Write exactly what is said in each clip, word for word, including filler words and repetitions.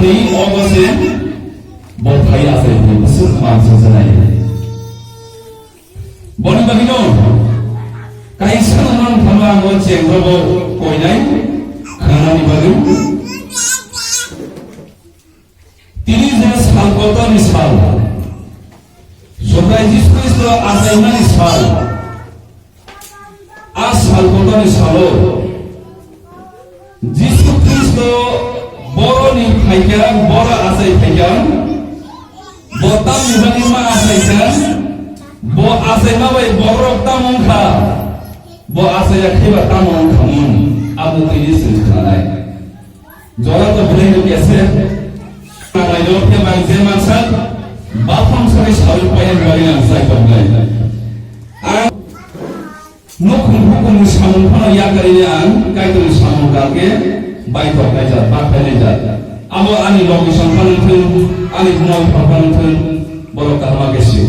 Ni ogo se bo phai asai ni bwswk mansa janai. Boni bagwi no kaisa no nang thangma ang o cheng rogo koinai khanani bagwi. Tini je sal kotorni sal, Subrai Jisu Khristo achaimani sal, a sal kotorni salo Jisu Khristo boroni phaikha, boro achai phaikha, bo tamni bagwi ma achaikha, bo achaima bai borok tamo wngkha, bo achaiya kheba tamo wngkha mung, abo tini se khanai. Jora to belai no kese. Ang ai no khe bang je mansa, baphang sari sawi payan bari ang sai tongnai. Ang nukhung hukum ni samung phano yakarwi ang Kaitor ni samung kangke bai tok kaijak, ba khainai jak. Abo ani location phano thung, ani buma bupha phano thung, borok kaham khe si.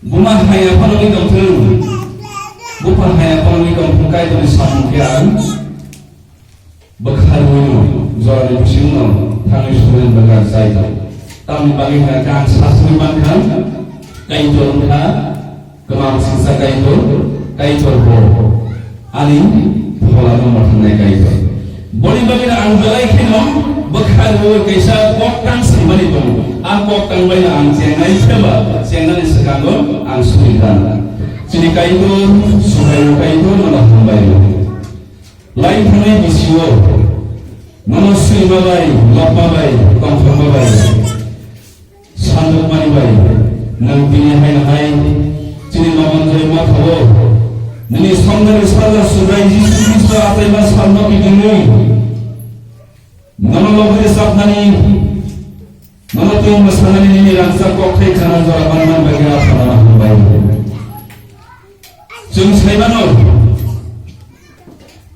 Buma haya phano ni tong thung, bupha haya phano ni tong thung, Kaitor ni samung khe ang bwkharwi no, jorani bisingno thangwi suri bagwi chai tong. Tamni bagwi kha khe ang sasri mankha, Kaitor wngkha kwmang singsa Kaitor, Kaitor bo ani pholano mwthangwi Kaitor. Boni bagwi ang belai kheno bwkharwi kaisa kok tang swimani tongo. A kok tang bai ang chengnai pheba, chengnani swkango ang suri kha. Chini Kaitor, Subraiyung Kaitor, nono hambai rw. Lai thangni bisio nono swima bai, lokma bai, tongthokma bai, sandukmani bai, nwng tini hai no hai chini Nomonjoi Mothao nini songdari sajla Subrai Jisu Khristo achaima salno kitingwi nono lobwi rwchapnani, nono twi mwsanani nini rangchak kokthai khana jora manman bai gra khana hambai. Chwng saimano,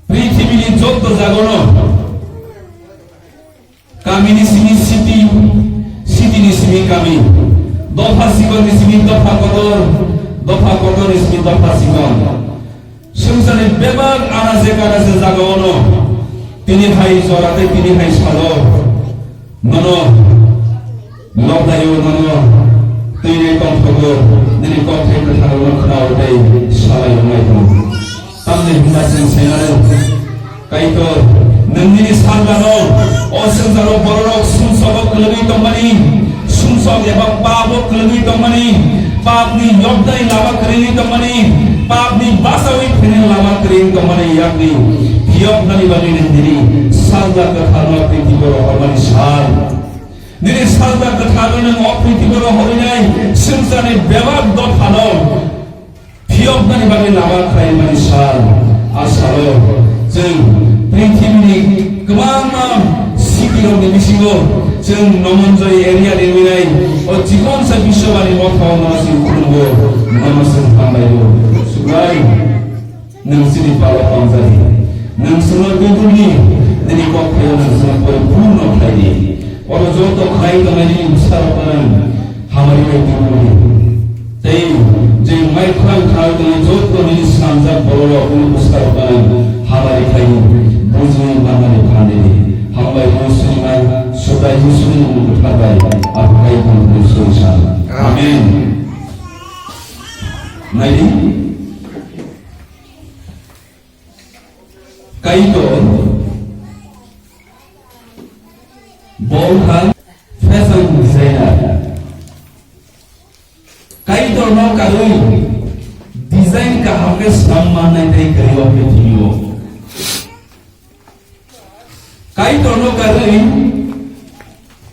prithibini jotto jagono, kamini simi city, city ni simi kami, dopha sikon ni simi dopha kotor, dopha kotor ni simi dopha sikon. Swngcharni bebak anase kanase jagaono tini hai jora tei tini hai salo nono Nokdayo nono twi tongthogo, nini kokthai kwtharo no khwnao tei salai wngnai tongo. Tamni hwnba chwng saimano, Kaitor, nwng nini salgano o swngcharo bororok sumsogo kwlwgwi tongmani, sumsok eba pabo kwlwgwi tongmani, papni yokdai lama kwrwngwi tongmani, papni bachaui phainai lama kwrwngwi tongmani yakni phiyoknani bagwi nwng nini salga kwtharno prithibo rohormani sal. Nini salga kwtharno nwng o prithibo rohorwi nai swngcharni bebak dophano phiyoknani bagwi lama khlaimani sal. A salo chwng prithibini kwbangma city rokni bisingo chwng Nomonjoi area ni wngwi nai o chikonsa Biswabani Mothao nono chwng khulumgo, nono chwng hambai o. Subrai. Nwng chini palo hamjadi. Nwng chwngno tubuni, nini kok phaio nwng chwngno poripurno khlai di. Oro joto khlai tongnai nini bwsarokno nwng hamari bai tubuni. Tei je mai khorang khlai tongnai joto nini swnamjak bororok nini bwsarokno nwng hamari khlai di. Bujiui manmani phan di. Hambai no swngnai, Subrai Jisuni mung kwthar bai, aphai tongthai songsa. Amen. Naidi. Kaitor bo wngkha fashion designer. Kaitorno karwi design kaham khe swnam mannai tei kwrwi o prithibi o. Kaitorno karwi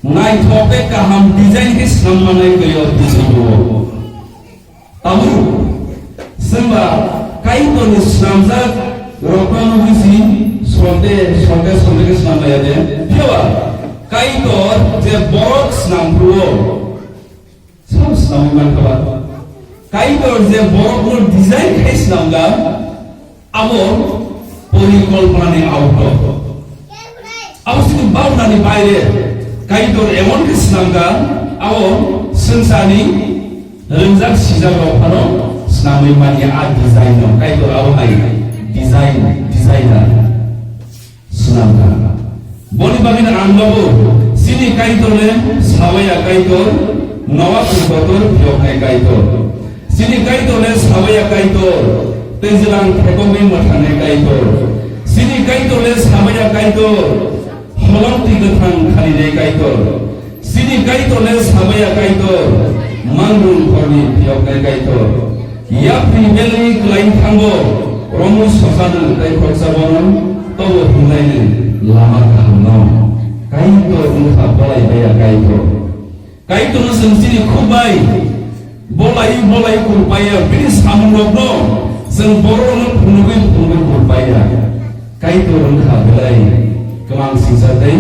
naithok tei kaham design khe swnam mannai kwrwi o prithibi o. Tabuk, swngba Kaitorni swnamjak rokno nugwi si sonte, sonte, sonte khe swnam laiya de. Phiya ba Kaitor je borok swnam phuru-o, sabo swnamwi mankha ba? Kaitor je borokno design khai swnamjak, abo porikolponani out. Abo chini bhabnani baire Kaitor emon khe swnamkha, abo swngcharni rwngjak sijak rok phano swnamwi manya a design no. Kaitor abo hai design, designer swnamkha. Boni bagwino ang nobo Chini Kaitor le sabaya Kaitor, Noah ni kotor phiyoknai Kaitor. Chini Kaitor le sabaya Kaitor, tei jwlang thekongwi mwthangnai Kaitor. Chini Kaitor le sabaya Kaitor, holong twi kwthang khalinai Kaitor. Chini Kaitor le sabaya Kaitor, mangrung khorni phiyoknai Kaitor. Yapri belni kwlai thango, romwi sochano tei khoroksa bono tobo hwnlaino lama kahamno. Kaitor wngkha bolai baya Kaitor. Kaitorno chwng chini khuk bai bolai bolai kurpaiya, bini samungrokno chwng bororokno phunugwi phunugwi kurpaiya. Kaitor wngkha belai kwmang singcha tei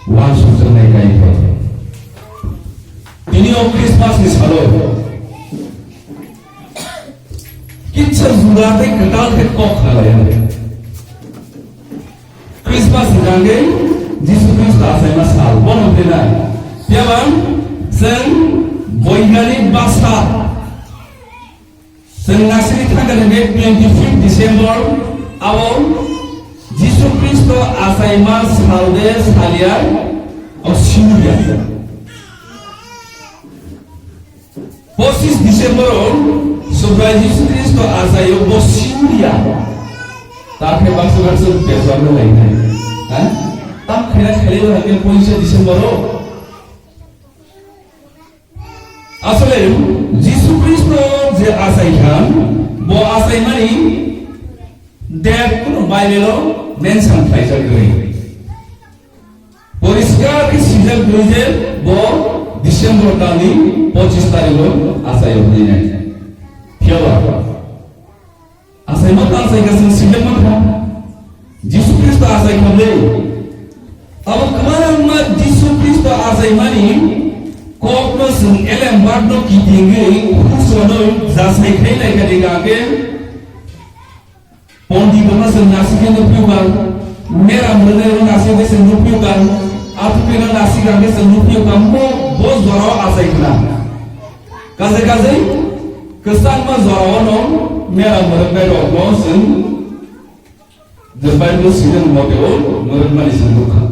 uansukjaknai Kaitor. Tini o Christmas ni salo kisa juda tei kwtal khe kok khlaiya. Christmas ni jagwi Jisu Khristo achaima sal, bono hwnwi na. Phiya ba chwng boiganik bwsa, chwng nasini thangkha hwnkhe twenty fifth December, abo Jisu Khristo achaima sal de salia, o siniya. Pochis December o Subrai Jisu Khristo achaio, bo siniya. Ta khe baksa baksa bezwar no lainai. Ha? Tam khaina khailai no hake pochis December o. Asole Jisu Khristo je achai kha, bo achaimani date kunu Bible o mention khlaijak kwrwi. Poriskar khe swijak kwrwi je bo December talni pochis tarikh o achaio hwnwi nai. Phiya ba? Achaima ta achai kha chwng swijak mankha. Jisu Khristo achai kha le. Abo kwbangma Jisu Khristo achaimani kokno chwng elem bakno kitingwi husonwi jasai khai lai kha de kha khe. Pondit rokno chwng nasik khe nukphiyokha, mera mwrwknai rokno nasik khe chwng nukphiyokha, athupi rokno nasik khe chwng nukphiyokha, mo bo jorao achai khna. Kajai kajai kwchangma jorao no mera mwrwknai rokno chwng je Bible swijak mote o mwrwkmani chwng nukha.